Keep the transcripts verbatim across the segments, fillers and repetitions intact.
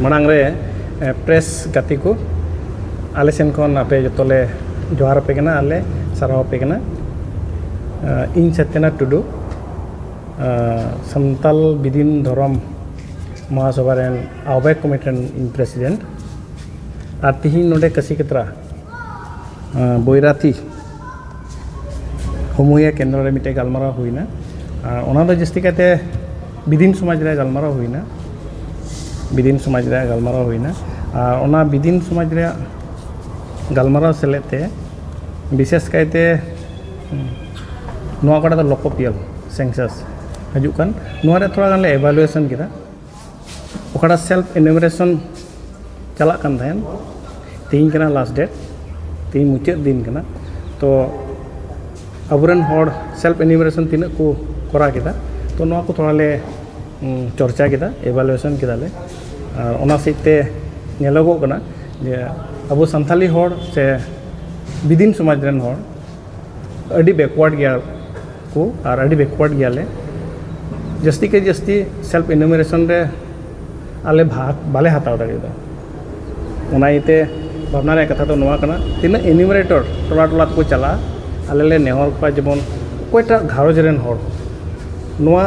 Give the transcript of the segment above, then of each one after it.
ᱢᱟᱲᱟᱝ ᱨᱮ ᱯᱨᱮᱥ ᱜᱟᱛᱮ ᱠᱚ, ᱟᱞᱮ ᱥᱮᱱ ᱠᱷᱚᱱ ᱟᱯᱮ ᱡᱚᱛᱚ ᱞᱮ ᱡᱚᱦᱟᱨ ᱟᱯᱮ ᱠᱟᱱᱟ, ᱟᱨ ᱞᱮ ᱥᱟᱨᱦᱟᱣ ᱟᱯᱮ ᱠᱟᱱᱟ᱾ ᱤᱧ ᱥᱚᱛᱭᱚᱱᱟᱛᱷ ᱴᱩᱰᱩ, ᱥᱟᱱᱛᱟᱞ ᱵᱤᱫᱤᱱ ᱫᱷᱚᱨᱚᱢ ᱢᱚᱦᱟᱥᱚᱵᱷᱟ ᱨᱮᱱ ᱟᱦᱵᱟᱭᱚᱠ ᱠᱚᱢᱤᱴᱤ ᱨᱮᱱ ᱤᱧ ᱯᱨᱮᱥᱤᱰᱮᱱᱴ᱾ ᱟᱨ ᱛᱤᱦᱤᱧ ᱱᱚᱰᱮ ᱠᱟᱹᱥᱤ ᱠᱟᱛᱨᱟ ᱵᱳᱭᱨᱟᱛᱷᱤ ᱦᱚᱢᱩᱭᱟ ᱠᱮᱱᱫᱨᱚ ᱨᱮ ᱢᱤᱫᱴᱮᱡ ᱜᱟᱞᱢᱟᱨᱟᱣ ᱦᱩᱭᱱᱟ᱾ ᱚᱱᱟ ᱫᱚ ᱡᱟᱹᱥᱛᱤ ᱠᱟᱭᱛᱮ ᱵᱤᱫᱤᱱ ᱥᱚᱢᱟᱡᱽ ᱨᱮᱭᱟᱜ ᱜᱟᱞᱢᱟᱨᱟᱣ ᱦᱩᱭᱱᱟ᱾ ᱵᱤᱫᱤᱱ ᱥᱚᱢᱟᱡᱽ ᱨᱮᱭᱟᱜ ᱜᱟᱞᱢᱟᱨᱟᱣ ᱦᱩᱭᱱᱟ᱾ ᱟᱨ ᱚᱱᱟ ᱵᱤᱫᱤᱱ ᱥᱚᱢᱟᱡᱽ ᱨᱮᱭᱟᱜ ᱜᱟᱞᱢᱟᱨᱟᱣ ᱥᱮᱞᱮᱫ ᱛᱮ ᱵᱤᱥᱮᱥ ᱠᱟᱭᱛᱮ ᱱᱚᱣᱟ ᱚᱠᱟᱴᱟᱜ ᱫᱚ ᱞᱳᱠᱳᱯᱤᱭᱟᱞ ᱥᱮᱱᱥᱟᱥ ᱦᱤᱡᱩᱜ ᱠᱟᱱ, ᱱᱚᱣᱟ ᱨᱮ ᱛᱷᱚᱲᱟ ᱜᱟᱱ ᱞᱮ ᱮᱵᱷᱟᱞᱩᱭᱮᱥᱚᱱ ᱠᱮᱫᱟ᱾ ᱚᱠᱟᱴᱟᱜ ᱥᱮᱞᱯ ᱮᱱᱩᱢᱟᱨᱮᱥᱚᱱ ᱪᱟᱞᱟᱜ ᱠᱟᱱ ᱛᱟᱦᱮᱸᱱ, ᱛᱮᱦᱮᱧ ᱠᱟᱱᱟ ᱞᱟᱥᱴ ᱰᱮᱴ, ᱛᱮᱦᱮᱧ ᱢᱩᱪᱟᱹᱫ ᱫᱤᱱ ᱠᱟᱱᱟ᱾ ᱛᱚ ᱟᱵᱚᱨᱮᱱ ᱦᱚᱲ ᱥᱮᱞᱯ ᱮᱱᱩᱢᱟᱨᱮᱥᱚᱱ ᱛᱤᱱᱟᱹᱜ ᱠᱚ ᱠᱚᱨᱟᱣ ᱠᱮᱫᱟ, ᱛᱚ ᱱᱚᱣᱟ ᱠᱚ ᱛᱷᱚᱲᱟ ᱞᱮ ᱪᱚᱨᱪᱟ ᱠᱮᱫᱟ, ᱮᱵᱷᱟᱞᱩᱭᱮᱥᱚᱱ ᱠᱮᱫᱟᱞᱮ᱾ ᱟᱨ ᱚᱱᱟ ᱥᱮᱫ ᱛᱮ ᱧᱮᱞᱚᱜᱚᱜ ᱠᱟᱱᱟ ᱡᱮ ᱟᱵᱚ ᱥᱟᱱᱛᱟᱞᱤ ᱦᱚᱲ ᱥᱮ ᱵᱤᱫᱤᱱ ᱥᱚᱢᱟᱡᱽ ᱨᱮᱱ ᱦᱚᱲ ᱟᱹᱰᱤ ᱵᱮᱠᱣᱟᱨᱰ ᱜᱮᱭᱟ ᱠᱚ ᱟᱨ ᱟᱹᱰᱤ ᱵᱮᱠᱣᱟᱨᱰ ᱜᱮᱭᱟᱞᱮ᱾ ᱡᱟᱹᱥᱛᱤ ᱠᱮ ᱡᱟᱹᱥᱛᱤ ᱥᱮᱞᱯ ᱮᱱᱩᱢᱟᱨᱮᱥᱚᱱ ᱨᱮ ᱟᱞᱮ ᱵᱷᱟᱜᱽ ᱵᱟᱞᱮ ᱦᱟᱛᱟᱣ ᱫᱟᱲᱮᱭᱟᱫᱟ᱾ ᱚᱱᱟ ᱤᱭᱟᱹᱛᱮ ᱵᱷᱟᱵᱽᱱᱟ ᱨᱮᱭᱟᱜ ᱠᱟᱛᱷᱟ ᱫᱚ ᱱᱚᱣᱟ ᱠᱟᱱᱟ, ᱛᱤᱱᱟᱹᱜ ᱮᱱᱩᱢᱟᱨᱮᱴᱚᱨ ᱴᱚᱞᱟ ᱴᱚᱞᱟ ᱛᱮᱠᱚ ᱪᱟᱞᱟᱜᱼᱟ, ᱟᱞᱮ ᱞᱮ ᱱᱮᱦᱚᱨ ᱠᱚᱣᱟ ᱡᱮᱢᱚᱱ ᱚᱠᱚᱭᱴᱟᱜ ᱜᱷᱟᱨᱚᱸᱡᱽ ᱨᱮᱱ ᱦᱚᱲ ᱱᱚᱣᱟ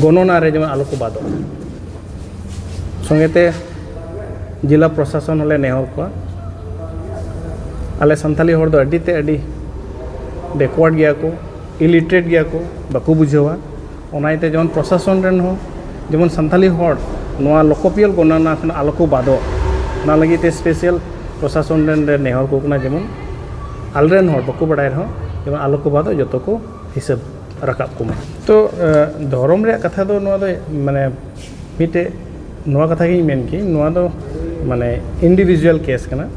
ᱜᱚᱱᱚᱱᱟ ᱨᱮ ᱡᱮᱢᱚᱱ ᱟᱞᱚ ᱠᱚ ᱵᱟᱫᱚᱜ᱾ ᱥᱚᱸᱜᱮᱛᱮ ᱡᱮᱞᱟ ᱯᱨᱚᱥᱟᱥᱚᱱ ᱦᱚᱸᱞᱮ ᱱᱮᱦᱚᱨ ᱠᱚᱣᱟ᱾ ᱟᱞᱮ ᱥᱟᱱᱛᱟᱞᱤ ᱦᱚᱲ ᱫᱚ ᱟᱹᱰᱤ ᱛᱮ ᱟᱹᱰᱤ ᱵᱮᱠᱣᱟᱨᱰ ᱜᱮᱭᱟ ᱠᱚ, ᱤᱞᱤᱴᱟᱨᱮᱴ ᱜᱮᱭᱟ ᱠᱚ, ᱵᱟᱠᱚ ᱵᱩᱡᱷᱟᱹᱣᱟ᱾ ᱚᱱᱟ ᱤᱭᱟᱹᱛᱮ ᱡᱮᱢᱚᱱ ᱯᱨᱚᱥᱟᱥᱚᱱ ᱨᱮᱱ ᱦᱚᱸ ᱡᱮᱢᱚᱱ ᱥᱟᱱᱛᱟᱞᱤ ᱦᱚᱲ ᱱᱚᱣᱟ ᱞᱳᱠᱳᱯᱤᱭᱟᱞ ᱜᱚᱱᱚᱱᱟ ᱠᱷᱚᱱ ᱟᱞᱚ ᱠᱚ ᱵᱟᱫᱚᱜ, ᱚᱱᱟ ᱞᱟᱹᱜᱤᱫ ᱛᱮ ᱥᱯᱮᱥᱟᱞ ᱯᱨᱚᱥᱟᱥᱚᱱ ᱨᱮᱱ ᱞᱮ ᱱᱮᱦᱚᱨ ᱠᱚ ᱠᱟᱱᱟ, ᱡᱮᱢᱚᱱ ᱟᱞᱮᱨᱮᱱ ᱦᱚᱲ ᱵᱟᱠᱚ ᱵᱟᱲᱟᱭ ᱨᱮᱦᱚᱸ ᱡᱮᱢᱚᱱ ᱟᱞᱚ ᱠᱚ ᱵᱟᱫᱚᱜ, ᱡᱚᱛᱚ ᱠᱚ ᱦᱤᱥᱟᱹᱵ ᱨᱟᱠᱟᱵ ᱠᱚᱢᱟ᱾ ᱛᱚ ᱫᱷᱚᱨᱚᱢ ᱨᱮᱭᱟᱜ ᱠᱟᱛᱷᱟ ᱫᱚ ᱱᱚᱣᱟ ᱫᱚ ᱢᱟᱱᱮ ᱢᱤᱫᱴᱮᱡ ᱱᱚᱣᱟ ᱠᱟᱛᱷᱟ ᱜᱤᱧ ᱢᱮᱱ ᱠᱮ, ᱱᱚᱣᱟ ᱫᱚ ᱢᱟᱱᱮ ᱤᱱᱰᱤᱵᱷᱤᱡᱩᱣᱟᱞ ᱠᱮᱥ ᱠᱟᱱᱟ᱾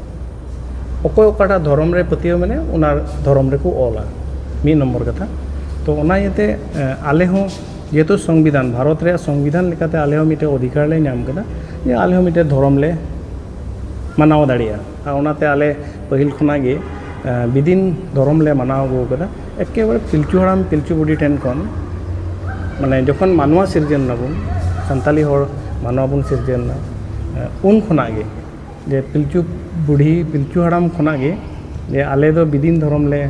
ᱚᱠᱚᱭ ᱚᱠᱟᱴᱟᱜ ᱫᱷᱚᱨᱚᱢ ᱨᱮ ᱯᱟᱹᱛᱭᱟᱹᱣ ᱢᱮᱱᱟᱭᱟ, ᱚᱱᱟ ᱫᱷᱚᱨᱚᱢ ᱨᱮᱠᱚ ᱚᱞᱟ᱾ ᱢᱤᱫ ᱱᱚᱢᱵᱚᱨ ᱠᱟᱛᱷᱟ᱾ ᱛᱚ ᱚᱱᱟ ᱤᱭᱟᱹᱛᱮ ᱟᱞᱮ ᱦᱚᱸ ᱡᱮᱦᱮᱛᱩ ᱥᱚᱝᱵᱤᱫᱷᱟᱱ, ᱵᱷᱟᱨᱚᱛ ᱨᱮᱭᱟᱜ ᱥᱚᱝᱵᱤᱫᱷᱟᱱ ᱞᱮᱠᱟᱛᱮ ᱟᱞᱮ ᱦᱚᱸ ᱢᱤᱫᱴᱮᱡ ᱚᱫᱷᱤᱠᱟᱨ ᱞᱮ ᱧᱟᱢ ᱠᱮᱫᱟ ᱡᱮ ᱟᱞᱮ ᱦᱚᱸ ᱢᱤᱫᱴᱮᱡ ᱫᱷᱚᱨᱚᱢ ᱞᱮ ᱢᱟᱱᱟᱣ ᱫᱟᱲᱮᱭᱟᱜᱼᱟ᱾ ᱟᱨ ᱚᱱᱟᱛᱮ ᱟᱞᱮ ᱯᱟᱹᱦᱤᱞ ᱠᱷᱚᱱᱟᱜ ᱜᱮ ᱵᱤᱫᱤᱱ ᱫᱷᱚᱨᱚᱢ ᱞᱮ ᱢᱟᱱᱟᱣ ᱟᱹᱜᱩ ᱟᱠᱟᱫᱟ᱾ ᱮᱠᱮᱵᱟᱨᱮ ᱯᱤᱞᱪᱩ ᱦᱟᱲᱟᱢ ᱯᱤᱞᱪᱩ ᱵᱩᱰᱷᱤ ᱴᱷᱮᱱ ᱠᱷᱚᱱ, ᱢᱟᱱᱮ ᱡᱚᱠᱷᱚᱱ ᱢᱟᱱᱣᱟ ᱥᱤᱨᱡᱚᱱ ᱱᱟᱵᱚᱱ, ᱥᱟᱱᱛᱟᱞᱤ ᱦᱚᱲ ᱢᱟᱱᱣᱟ ᱵᱚᱱ ᱥᱤᱨᱡᱟᱹᱣ ᱮᱱᱟ, ᱩᱱ ᱠᱷᱚᱱᱟᱜ ᱜᱮ, ᱡᱮ ᱯᱤᱞᱪᱩ ᱵᱩᱰᱷᱤ, ᱯᱤᱞᱪᱩ ᱦᱟᱲᱟᱢ ᱠᱷᱚᱱᱟᱜ ᱜᱮ, ᱡᱮ ᱟᱞᱮ ᱫᱚ ᱵᱤᱫᱤᱱ ᱫᱷᱚᱨᱚᱢ ᱞᱮ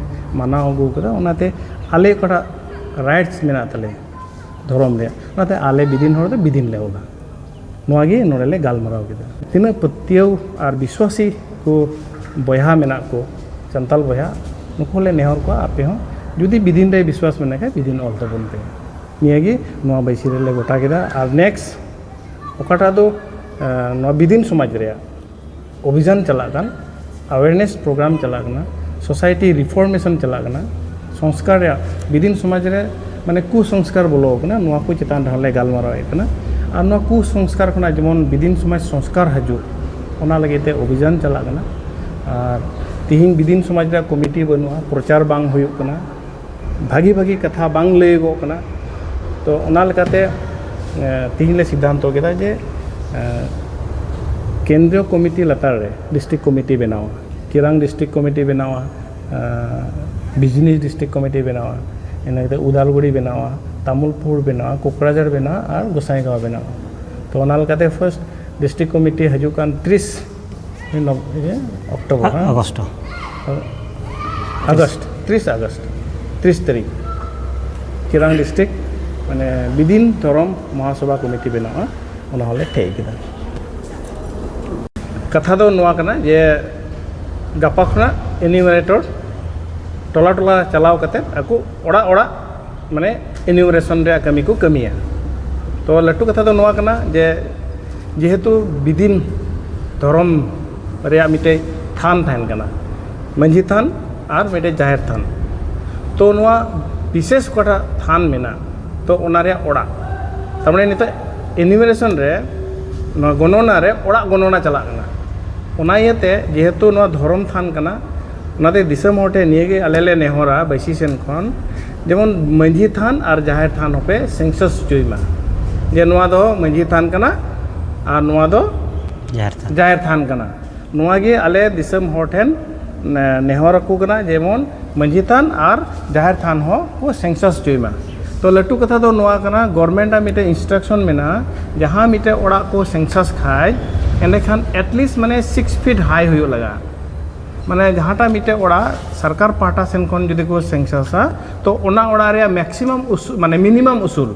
ᱢᱟᱱᱟᱣ ᱟᱹᱜᱩ ᱟᱠᱟᱫᱟ, ᱚᱱᱟᱛᱮ ᱟᱞᱮ ᱚᱠᱟᱴᱟᱜ ᱨᱟᱭᱤᱴᱥ ᱢᱮᱱᱟᱜ ᱛᱟᱞᱮᱭᱟ ᱫᱷᱚᱨᱚᱢ ᱨᱮᱭᱟᱜ, ᱚᱱᱟᱛᱮ ᱟᱞᱮ ᱵᱤᱫᱤᱱ ᱦᱚᱲ ᱫᱚ ᱵᱤᱫᱤᱱ ᱞᱮ ᱚᱞᱟ᱾ ᱱᱚᱣᱟ ᱜᱮ ᱱᱚᱰᱮ ᱞᱮ ᱜᱟᱞᱢᱟᱨᱟᱣ ᱠᱮᱫᱟ᱾ ᱛᱤᱱᱟᱹᱜ ᱯᱟᱹᱛᱭᱟᱹᱣ ᱟᱨ ᱵᱤᱥᱣᱟᱥᱤ ᱠᱚ ᱵᱚᱭᱦᱟ ᱢᱮᱱᱟᱜ ᱠᱚ, ᱥᱟᱱᱛᱟᱞ ᱵᱚᱭᱦᱟ, ᱱᱩᱠᱩ ᱞᱮ ᱱᱮᱦᱚᱨ ᱠᱚᱣᱟ, ᱟᱯᱮ ᱦᱚᱸ ᱡᱩᱫᱤ ᱵᱤᱫᱤᱱ ᱨᱮ ᱵᱤᱥᱣᱟᱥ ᱢᱮᱱᱟᱜ ᱠᱷᱟᱱ, ᱵᱤᱫᱤᱱ ᱚᱞ ᱛᱟᱵᱚᱱ ᱯᱮ᱾ ᱱᱤᱭᱟᱹ ᱜᱮ ᱱᱚᱣᱟ ᱵᱟᱹᱭᱥᱤ ᱨᱮᱞᱮ ᱜᱚᱴᱟ ᱠᱮᱫᱟ᱾ ᱟᱨ ᱱᱮᱠᱥᱴ ᱚᱠᱟᱴᱟᱜ ᱫᱚ, ᱮᱸ, ᱱᱚᱣᱟ ᱵᱤᱫᱤᱱ ᱥᱚᱢᱟᱡᱽ ᱨᱮᱭᱟᱜ ᱚᱵᱷᱤᱡᱟᱱ ᱪᱟᱞᱟᱜ ᱠᱟᱱ, ᱟᱣᱮᱨᱱᱮᱥ ᱯᱨᱳᱜᱨᱟᱢ ᱪᱟᱞᱟᱜ ᱠᱟᱱᱟ, ᱥᱳᱥᱟᱭᱴᱤ ᱨᱤᱯᱷᱚᱨᱢᱮᱥᱚᱱ ᱪᱟᱞᱟᱜ ᱠᱟᱱᱟ, ᱥᱚᱝᱥᱠᱟᱨ ᱨᱮᱭᱟᱜ, ᱵᱤᱫᱤᱱ ᱥᱚᱢᱟᱡᱽ ᱨᱮ ᱢᱟᱱᱮ ᱠᱩᱥᱚᱝᱥᱠᱟᱨ ᱵᱚᱞᱚ ᱟᱠᱟᱱᱟ, ᱱᱚᱣᱟ ᱠᱚ ᱪᱮᱛᱟᱱ ᱨᱮᱦᱚᱸ ᱞᱮ ᱜᱟᱞᱢᱟᱨᱟᱣᱮᱫ ᱠᱟᱱᱟ᱾ ᱟᱨ ᱱᱚᱣᱟ ᱠᱩᱥᱚᱝᱥᱠᱟᱨ ᱠᱷᱚᱱᱟᱜ ᱡᱮᱢᱚᱱ ᱵᱤᱫᱤᱱ ᱥᱚᱢᱟᱡᱽ ᱥᱚᱝᱥᱠᱟᱨ ᱦᱤᱡᱩᱜ, ᱚᱱᱟ ᱞᱟᱹᱜᱤᱫ ᱛᱮ ᱚᱵᱷᱤᱡᱟᱱ ᱪᱟᱞᱟᱜ ᱠᱟᱱᱟ᱾ ᱟᱨ ᱛᱤᱦᱤᱧ ᱵᱤᱫᱤᱱ ᱥᱚᱢᱟᱡᱽ ᱨᱮᱭᱟᱜ ᱠᱚᱢᱤᱴᱤ ᱵᱟᱹᱱᱩᱜᱼᱟ, ᱯᱨᱚᱪᱟᱨ ᱵᱟᱝ ᱦᱩᱭᱩᱜ ᱠᱟᱱᱟ, ᱵᱷᱟᱹᱜᱤ ᱵᱷᱟᱹᱜᱤ ᱠᱟᱛᱷᱟ ᱵᱟᱝ ᱞᱟᱹᱭᱚᱜᱚᱜ ᱠᱟᱱᱟ᱾ ᱛᱚ ᱚᱱᱟ ᱞᱮᱠᱟᱛᱮ, ᱮ, ᱛᱤᱦᱤᱧ ᱞᱮ ᱥᱤᱫᱽᱫᱷᱟᱱᱛᱚ ᱠᱮᱫᱟ ᱡᱮ, ᱮ, ᱠᱮᱱᱫᱨᱤᱭᱚ ᱠᱚᱢᱤᱴᱤ ᱞᱟᱛᱟᱨ ᱨᱮ ᱰᱤᱥᱴᱨᱤᱠᱴ ᱠᱚᱢᱤᱴᱤ ᱵᱮᱱᱟᱣᱟ, ᱪᱤᱨᱟᱝ ᱰᱤᱥᱴᱨᱤᱠᱴ ᱠᱚᱢᱤᱴᱤ ᱵᱮᱱᱟᱣᱟ, ᱮ, ᱵᱤᱡᱽᱱᱤᱥ ᱰᱤᱥᱴᱨᱤᱠᱴ ᱠᱚᱢᱤᱴᱤ ᱵᱮᱱᱟᱣᱟ, ᱤᱱᱟᱹ ᱠᱟᱛᱮ ᱩᱫᱟᱞᱜᱩᱲᱤ ᱵᱮᱱᱟᱣᱟ, ᱛᱟᱢᱩᱞᱯᱩᱨ ᱵᱮᱱᱟᱣᱟ, ᱠᱳᱠᱲᱟᱡᱷᱟᱲ ᱵᱮᱱᱟᱣᱟ ᱟᱨ ᱜᱚᱸᱥᱟᱭᱜᱟᱸᱣ ᱵᱮᱱᱟᱣᱟ᱾ ᱛᱚ ᱚᱱᱟ ᱞᱮᱠᱟᱛᱮ ᱯᱷᱟᱨᱥᱴ ᱰᱤᱥᱴᱨᱤᱠᱴ ᱠᱚᱢᱤᱴᱤ ᱦᱤᱡᱩᱜ ᱠᱟᱱ ᱛᱤᱨᱤᱥ ᱱᱚᱵ-, ᱤᱭᱟᱹ, ᱚᱠᱴᱳᱵᱚᱨ, ᱦᱮᱸ? ᱟᱜᱚᱥᱴ᱾ ᱟᱜᱚᱥᱴ, ᱛᱤᱨᱤᱥ ᱟᱜᱚᱥᱴ, ᱛᱤᱨᱤᱥ ᱛᱟᱹᱨᱤᱠᱷ, ᱪᱤᱨᱟᱝ ᱰᱤᱥᱴᱨᱤᱠᱴ, ᱢᱟᱱᱮ, ᱵᱤᱫᱤᱱ ᱫᱷᱚᱨᱚᱢ ᱢᱚᱦᱟᱥᱚᱵᱷᱟ ᱠᱚᱢᱤᱴᱤ ᱵᱮᱱᱟᱜᱼᱟ, ᱚᱱᱟ ᱦᱚᱸᱞᱮ ᱴᱷᱤᱠ ᱠᱮᱫᱟ᱾ ᱠᱟᱛᱷᱟ ᱫᱚ ᱱᱚᱣᱟ ᱠᱟᱱᱟ ᱡᱮ, ᱜᱟᱯᱟ ᱠᱷᱚᱱᱟᱜ ᱮᱱᱤᱭᱩᱢᱟᱨᱮᱴᱚᱨ ᱴᱚᱞᱟ ᱴᱚᱞᱟ ᱪᱟᱞᱟᱣ ᱠᱟᱛᱮ ᱟᱠᱚ ᱚᱲᱟᱜ ᱚᱲᱟᱜ, ᱢᱟᱱᱮ, ᱮᱱᱤᱭᱩᱢᱟᱨᱮᱥᱚᱱ ᱨᱮᱭᱟᱜ ᱠᱟᱹᱢᱤ ᱠᱚ ᱠᱟᱹᱢᱤᱭᱟ᱾ ᱛᱚ ᱞᱟᱹᱴᱩ ᱠᱟᱛᱷᱟ ᱫᱚ ᱱᱚᱣᱟ ᱠᱟᱱᱟ ᱡᱮ, ᱡᱮᱦᱮᱛᱩ ᱵᱤᱫᱤᱱ ᱫᱷᱚᱨᱚᱢ ᱨᱮᱭᱟᱜ ᱢᱤᱫᱴᱮᱡ ᱛᱷᱟᱱ ᱛᱟᱦᱮᱱ ᱠᱟᱱᱟ, ᱢᱟᱹᱡᱷᱤ ᱛᱷᱟᱱ ᱟᱨ ᱢᱤᱫᱴᱮᱡ ᱡᱟᱦᱮᱨ ᱛᱷᱟᱱ, ᱛᱚ ᱱᱚᱣᱟ ᱵᱤᱥᱮᱥ ᱚᱠᱟᱴᱟᱜ ᱛᱷᱟᱱ ᱢᱮᱱᱟᱜ, ᱛᱚ ᱚᱱᱟ ᱨᱮᱭᱟᱜ ᱚᱲᱟᱜ, ᱛᱟᱨ ᱢᱟᱱᱮ ᱱᱤᱛᱚᱜ ᱮᱱᱤᱭᱩᱢᱟᱨᱮᱥᱚᱱ ᱨᱮ, ᱱᱚᱣᱟ ᱜᱚᱱᱚᱱᱟ ᱨᱮ ᱚᱲᱟᱜ ᱜᱚᱱᱚᱱᱟ ᱪᱟᱞᱟᱜ ᱠᱟᱱᱟ᱾ ᱚᱱᱟ ᱤᱭᱟᱹᱛᱮ ᱡᱮᱦᱮᱛᱩ ᱱᱚᱣᱟ ᱫᱷᱚᱨᱚᱢ ᱛᱷᱟᱱ ᱠᱟᱱᱟ, ᱚᱱᱟᱛᱮ ᱫᱤᱥᱚᱢ ᱦᱚᱲ ᱴᱷᱮᱱ ᱱᱤᱭᱟᱹ ᱜᱮ ᱟᱞᱮ ᱞᱮ ᱱᱮᱦᱚᱨᱟ ᱵᱟᱹᱭᱥᱤ ᱥᱮᱱ ᱠᱷᱚᱱ, ᱡᱮᱢᱚᱱ ᱢᱟᱹᱡᱷᱤ ᱛᱷᱟᱱ ᱟᱨ ᱡᱟᱦᱮᱨ ᱛᱷᱟᱱ ᱦᱚᱸᱯᱮ ᱥᱮᱱᱥᱟᱥ ᱦᱚᱪᱚᱭ ᱢᱟ, ᱡᱮ ᱱᱚᱣᱟ ᱫᱚ ᱢᱟᱹᱡᱷᱤ ᱛᱷᱟᱱ ᱠᱟᱱᱟ ᱟᱨ ᱱᱚᱣᱟ ᱫᱚ ᱡᱟᱦᱮᱨ ᱛᱷᱟᱱ᱾ ᱡᱟᱦᱮᱨ ᱛᱷᱟᱱ ᱠᱟᱱᱟ᱾ ᱱᱚᱣᱟ ᱜᱮ ᱟᱞᱮ ᱫᱤᱥᱚᱢ ᱦᱚᱲ ᱴᱷᱮᱱ ᱱᱮ-, ᱱᱮᱦᱚᱨ ᱟᱠᱚ ᱠᱟᱱᱟ, ᱡᱮᱢᱚᱱ ᱢᱟᱹᱡᱷᱤ ᱛᱷᱟᱱ ᱟᱨ ᱡᱟᱦᱮᱨ ᱛᱷᱟᱱ ᱦᱚᱸ ᱠᱚ ᱥᱮᱱᱥᱟᱥ ᱦᱚᱪᱚᱭ ᱢᱟ᱾ ᱛᱚ ᱞᱟᱹᱴᱩ ᱠᱟᱛᱷᱟ ᱫᱚ ᱱᱚᱣᱟ ᱠᱟᱱᱟ, ᱜᱚᱵᱷᱚᱨᱢᱮᱱᱴ ᱟᱜ ᱢᱤᱫᱴᱮᱱ ᱤᱱᱥᱴᱨᱟᱠᱥᱚᱱ ᱢᱮᱱᱟᱜᱼᱟ, ᱡᱟᱦᱟᱸ ᱢᱤᱫᱴᱮᱱ ᱚᱲᱟᱜ ᱠᱚ ᱥᱮᱱᱥᱟᱥ ᱠᱷᱟᱡ, ᱮᱸᱰᱮᱠᱷᱟᱱ ᱮᱴᱞᱤᱥᱴ ᱢᱟᱱᱮ ᱥᱤᱠᱥ ᱯᱷᱤᱴ ᱦᱟᱭ ᱦᱩᱭᱩᱜ ᱞᱟᱜᱟᱜᱼᱟ᱾ ᱢᱟᱱᱮ ᱡᱟᱦᱟᱸᱴᱟᱜ ᱢᱤᱫᱴᱮᱱ ᱚᱲᱟᱜ ᱥᱚᱨᱠᱟᱨ ᱯᱟᱦᱴᱟ ᱥᱮᱱ ᱠᱷᱚᱱ ᱡᱩᱫᱤ ᱠᱚ ᱥᱮᱱᱥᱟᱥᱟ, ᱛᱚ ᱚᱱᱟ ᱚᱲᱟᱜ ᱨᱮᱭᱟᱜ ᱢᱮᱠᱥᱤᱢᱟᱢ ᱩᱥᱩᱞ, ᱢᱟᱱᱮ ᱢᱤᱱᱤᱢᱟᱢ ᱩᱥᱩᱞ,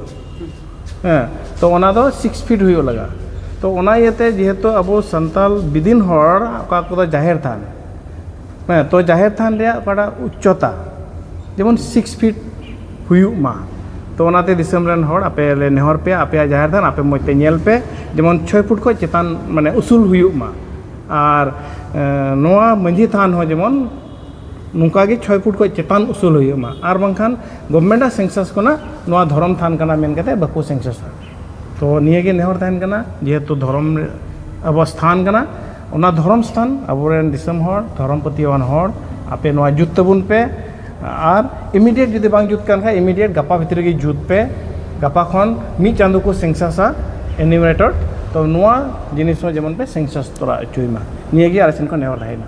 ᱦᱮᱸ, ᱛᱚ ᱚᱱᱟ ᱫᱚ ᱥᱤᱠᱥ ᱯᱷᱤᱴ ᱦᱩᱭᱩᱜ ᱞᱟᱜᱟᱜᱼᱟ᱾ ᱛᱚ ᱚᱱᱟ ᱤᱭᱟᱹᱛᱮ ᱡᱮᱦᱮᱛᱩ ᱟᱵᱚ ᱥᱟᱱᱛᱟᱞ ᱵᱤᱫᱤᱱ ᱦᱚᱲ ᱚᱠᱟ ᱠᱚᱫᱚ ᱡᱟᱦᱮᱨ ᱛᱷᱟᱱ, ᱦᱮᱸ, ᱛᱚ ᱡᱟᱦᱮᱨ ᱛᱷᱟᱱ ᱨᱮᱭᱟᱜ ᱚᱠᱟᱴᱟᱜ ᱩᱪᱪᱚᱛᱟ ᱡᱮᱢᱚᱱ ᱥᱤᱠᱥ ᱯᱷᱤᱴ ᱦᱩᱭᱩᱜ ᱢᱟ᱾ ᱛᱚ ᱚᱱᱟᱛᱮ ᱫᱤᱥᱚᱢ ᱨᱮᱱ ᱦᱚᱲ, ᱟᱯᱮ ᱞᱮ ᱱᱮᱦᱚᱨ ᱯᱮᱭᱟ, ᱟᱯᱮᱭᱟᱜ ᱡᱟᱦᱮᱨ ᱛᱷᱟᱱ ᱟᱯᱮ ᱢᱚᱡᱽ ᱛᱮ ᱧᱮᱞ ᱯᱮ, ᱡᱮᱢᱚᱱ ᱪᱷᱚᱭ ᱯᱷᱩᱴ ᱠᱷᱚᱱ ᱪᱮᱛᱟᱱ ᱢᱟᱱᱮ ᱩᱥᱩᱞ ᱦᱩᱭᱩᱜ ᱢᱟ᱾ ᱟᱨ ᱮ, ᱱᱚᱣᱟ ᱢᱟᱹᱡᱷᱤ ᱛᱷᱟᱱ ᱦᱚᱸ ᱡᱮᱢᱚᱱ ᱱᱚᱝᱠᱟ ᱜᱮ ᱪᱷᱚᱭ ᱯᱷᱩᱴ ᱠᱷᱚᱱ ᱪᱮᱛᱟᱱ ᱩᱥᱩᱞ ᱦᱩᱭᱩᱜ ᱢᱟ, ᱟᱨ ᱵᱟᱝᱠᱷᱟᱱ ᱜᱚᱵᱷᱚᱨᱢᱮᱱᱴ ᱟᱜ ᱥᱮᱱᱥᱟᱥ ᱠᱷᱚᱱᱟᱜ ᱱᱚᱣᱟ ᱫᱷᱚᱨᱚᱢ ᱛᱷᱟᱱ ᱠᱟᱱᱟ ᱢᱮᱱ ᱠᱟᱛᱮ ᱵᱟᱠᱚ ᱥᱮᱱᱥᱟᱥᱟ᱾ ᱛᱚ ᱱᱤᱭᱟᱹ ᱜᱮ ᱱᱮᱦᱚᱨ ᱛᱟᱦᱮᱱ ᱠᱟᱱᱟ, ᱡᱮᱦᱮᱛᱩ ᱫᱷᱚᱨᱚᱢ ᱨᱮ ᱟᱵᱚᱣᱟᱜ ᱥᱛᱷᱟᱱ ᱠᱟᱱᱟ, ᱚᱱᱟ ᱫᱷᱚᱨᱚᱢ ᱥᱛᱷᱟᱱ ᱟᱵᱚᱨᱮᱱ ᱫᱤᱥᱚᱢ ᱦᱚᱲ, ᱫᱷᱚᱨᱚᱢ ᱯᱟᱹᱛᱭᱟᱹᱣᱟᱱ ᱦᱚᱲ, ᱟᱯᱮ ᱱᱚᱣᱟ ᱡᱩᱛ ᱛᱟᱵᱚᱱ ᱯᱮ᱾ ᱟᱨ ᱤᱢᱤᱰᱤᱭᱮᱴ ᱡᱩᱫᱤ ᱵᱟᱝ ᱡᱩᱛ ᱠᱟᱱ ᱠᱷᱟᱡ, ᱤᱢᱤᱰᱤᱭᱮᱴ ᱜᱟᱯᱟ ᱵᱷᱤᱛᱨᱤ ᱜᱮ ᱡᱩᱛ ᱯᱮ᱾ ᱜᱟᱯᱟ ᱠᱷᱚᱱ ᱢᱤᱫ ᱪᱟᱸᱫᱚ ᱠᱚ ᱥᱮᱱᱥᱟᱥᱟ ᱮᱱᱤᱭᱩᱢᱟᱨᱮᱴᱚᱨ᱾ ᱛᱚ ᱱᱚᱣᱟ ᱡᱤᱱᱤᱥ ᱦᱚᱸ ᱡᱮᱢᱚᱱ ᱯᱮ ᱥᱮᱱᱥᱟᱥ ᱛᱚᱨᱟ ᱦᱚᱪᱚᱭ ᱢᱟ, ᱱᱤᱭᱟᱹ ᱜᱮ ᱟᱞᱮ ᱥᱮᱱ ᱠᱷᱚᱱ ᱱᱮᱦᱚᱨ ᱛᱟᱦᱮᱸᱭᱮᱱᱟ᱾